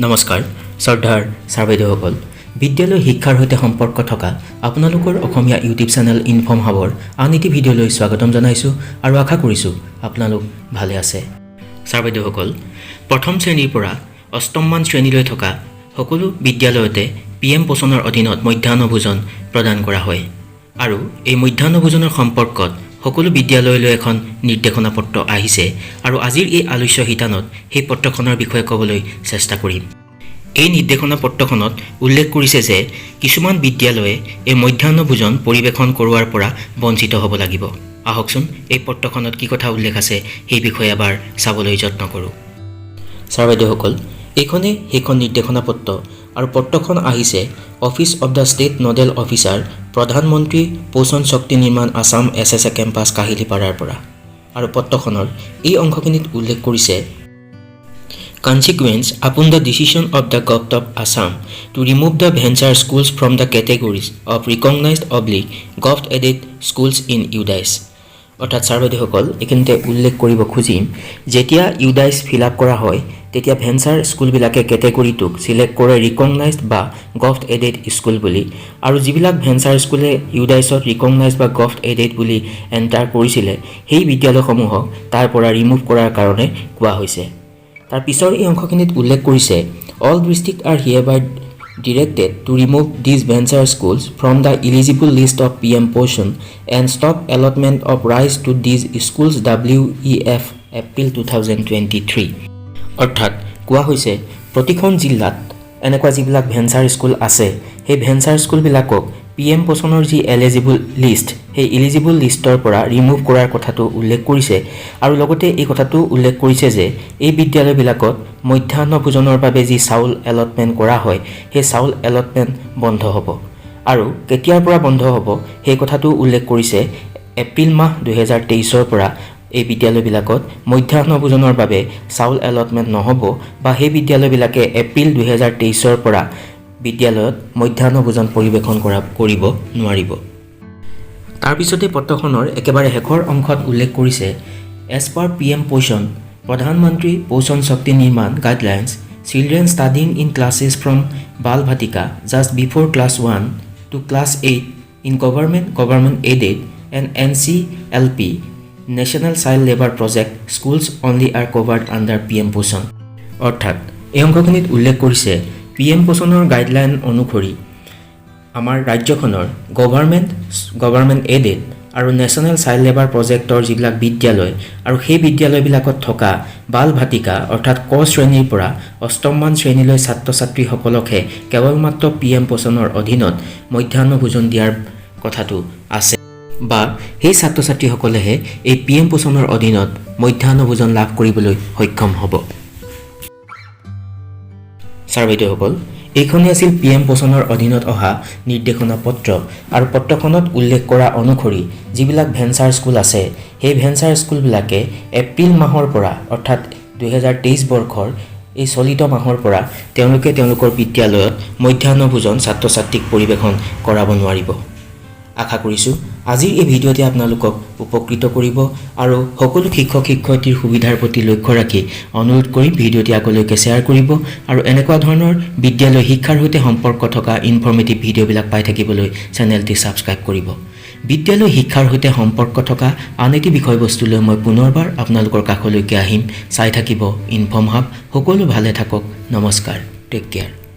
নমস্কাৰ শ্ৰদ্ধাৰ ছাৰ বাইদেউসকল। বিদ্যালয় শিক্ষাৰ সৈতে সম্পৰ্ক থকা আপোনালোকৰ অসমীয়া ইউটিউব চেনেল ইনফৰ্ম হাবৰ আন এটি ভিডিঅ'লৈ স্বাগতম জনাইছোঁ আৰু আশা কৰিছোঁ আপোনালোক ভালে আছে। ছাৰ বাইদেউসকল, প্ৰথম শ্ৰেণীৰ পৰা অষ্টমমান শ্ৰেণীলৈ থকা সকলো বিদ্যালয়তে পি এম পোষণৰ অধীনত মধ্যাহ্ন ভোজন প্ৰদান কৰা হয় আৰু এই মধ্যাহ্ন ভোজনৰ সম্পৰ্কত সকলো বিদ্যালয়লৈ এখন নিৰ্দেশনা পত্ৰ আহিছে আৰু আজিৰ এই আলোচ্য শিতানত সেই পত্ৰখনৰ বিষয়ে ক'বলৈ চেষ্টা কৰিম। এই নিৰ্দেশনা পত্ৰখনত উল্লেখ কৰিছে যে কিছুমান বিদ্যালয়ে এই মধ্যাহ্ন ভোজন পৰিৱেশন কৰোৱাৰ পৰা বঞ্চিত হ'ব লাগিব। আহকচোন, এই পত্ৰখনত কি কথা উল্লেখ আছে সেই বিষয়ে এবাৰ চাবলৈ যত্ন কৰোঁ। ছাৰ বাইদেউসকল, এইখনেই সেইখন নিৰ্দেশনা পত্ৰ আৰু পত্ৰখন আহিছে Office of the State Nodal Officer, প্ৰধানমন্ত্ৰী পোষণ শক্তি নিৰ্মাণ, আছাম এছএছএ কেম্পাছ, কাহিলীপাৰাৰ পৰা। আৰু পত্ৰখনৰ এই অংশখিনিত উল্লেখ কৰিছে, "Consequence upon the decision of the Govt of Assam to remove the venture schools from the categories of recognized/Govt aided schools in UDISE." অৰ্থাৎ ছাৰ বাইদেউসকল, এইখিনিতে উল্লেখ কৰিব খুজিম, যেতিয়া ইউডাইজ ফিল আপ কৰা হয় তেতিয়া ভেঞ্চাৰ স্কুলবিলাকে কেটেগৰীটোক চিলেক্ট কৰে ৰিকগনাইজড বা গভট এডেড স্কুল বুলি। আৰু যিবিলাক ভেঞ্চাৰ স্কুলে ইউডাইজত ৰিকগনাইজড বা গভট এডেড বুলি এণ্টাৰ কৰিছিলে, সেই বিদ্যালয়সমূহক তাৰ পৰা ৰিমুভ কৰাৰ কাৰণে কোৱা হৈছে। তাৰ পিছৰ এই অংশখিনিত উল্লেখ কৰিছে, "all district R হিয়াৰবাই directed to remove these venture schools from the eligible list of PM Poshan and stop allotment of rice to these schools WEF April 2023." অৰ্থাৎ কোৱা হৈছে, প্ৰতিখন জিলাত এনেকুৱা যিবিলাক ভেঞ্চাৰ স্কুল আছে, সেই ভেঞ্চাৰ স্কুলবিলাকক পি এম পোষণৰ যি এলিজিবল লিষ্ট, সেই ইলিজিবল লিষ্টৰ পৰা ৰিমুভ কৰাৰ কথাটো উল্লেখ কৰিছে। আৰু লগতে এই কথাটো উল্লেখ কৰিছে যে এই বিদ্যালয়বিলাকত মধ্যাহ্ন ভোজনৰ বাবে যি চাউল এলটমেণ্ট কৰা হয়, সেই চাউল এলটমেণ্ট বন্ধ হ'ব। আৰু কেতিয়াৰ পৰা বন্ধ হ'ব সেই কথাটো উল্লেখ কৰিছে, এপ্ৰিল মাহ 2023ৰ পৰা এই বিদ্যালয়বিলাকত মধ্যাহ্ন ভোজনৰ বাবে চাউল এলটমেণ্ট নহ'ব বা সেই বিদ্যালয়বিলাকে এপ্ৰিল 2023ৰ পৰা বিদ্যালয়ত মধ্যাহ্ন ভোজন পৰিৱেশন কৰিব নোৱাৰিব। তাৰপিছতে পত্ৰখনৰ একেবাৰে শেষৰ অংশত উল্লেখ কৰিছে, "As per PM Poshan, প্ৰধানমন্ত্ৰী পোষণ শক্তি নিৰ্মাণ guidelines, children studying in classes from Bal Vatika, just before class 1, to class 8 in government, government aided and NCLP, National Child Labour Project schools only are covered under PM Poshan." অৰ্থাৎ এই অংশখিনিত উল্লেখ কৰিছে, P M পোষণৰ guideline অনুসৰি আমাৰ ৰাজ্যখনৰ government, government aided আৰু national child labour প্ৰজেক্টৰ যিবিলাক বিদ্যালয় আৰু সেই বিদ্যালয়বিলাকত থকা বাল ভাটিকা, অৰ্থাৎ ক শ্ৰেণীৰ পৰা অষ্টমমান শ্ৰেণীলৈ ছাত্ৰ ছাত্ৰীসকলকহে কেৱল মাত্ৰ পি এম পোষণৰ অধীনত মধ্যাহ্ন ভোজন দিয়াৰ কথাটো আছে বা সেই ছাত্ৰ ছাত্ৰীসকলেহে এই পি এম পোষণৰ অধীনত মধ্যাহ্ন ভোজন লাভ কৰিবলৈ সক্ষম হ'ব। ছাৰ বাইদেউসকল, এইখনেই আছিল পি এম পোষণৰ অধীনত অহা নিৰ্দেশনা পত্ৰ। আৰু পত্ৰখনত উল্লেখ কৰা অনুসৰি যিবিলাক ভেঞ্চাৰ স্কুল আছে, সেই ভেঞ্চাৰ স্কুলবিলাকে এপ্ৰিল মাহৰ পৰা, অৰ্থাৎ 2023 বৰ্ষৰ এই চলিত মাহৰ পৰা তেওঁলোকে তেওঁলোকৰ বিদ্যালয়ত মধ্যাহ্ন ভোজন ছাত্ৰ ছাত্ৰীক পৰিৱেশন কৰাব নোৱাৰিব। আশা কৰিছোঁ আজিৰ এই ভিডিঅ'টি আপোনালোকক উপকৃত কৰিব। আৰু সকলো শিক্ষক শিক্ষয়িত্ৰীৰ সুবিধাৰ প্ৰতি লক্ষ্য ৰাখি অনুৰোধ কৰিম, ভিডিঅ'টি আগলৈকে শ্বেয়াৰ কৰিব আৰু এনেকুৱা ধৰণৰ বিদ্যালয় শিক্ষাৰ সৈতে সম্পৰ্ক থকা ইনফৰ্মেটিভ ভিডিঅ'বিলাক পাই থাকিবলৈ চেনেলটি ছাবস্ক্ৰাইব কৰিব। বিদ্যালয় শিক্ষাৰ সৈতে সম্পৰ্ক থকা আন এটি বিষয়বস্তু লৈ মই পুনৰবাৰ আপোনালোকৰ কাষলৈকে আহিম। চাই থাকিব ইনফৰ্ম হাব। সকলো ভালে থাকক। নমস্কাৰ, টেক কেয়াৰ।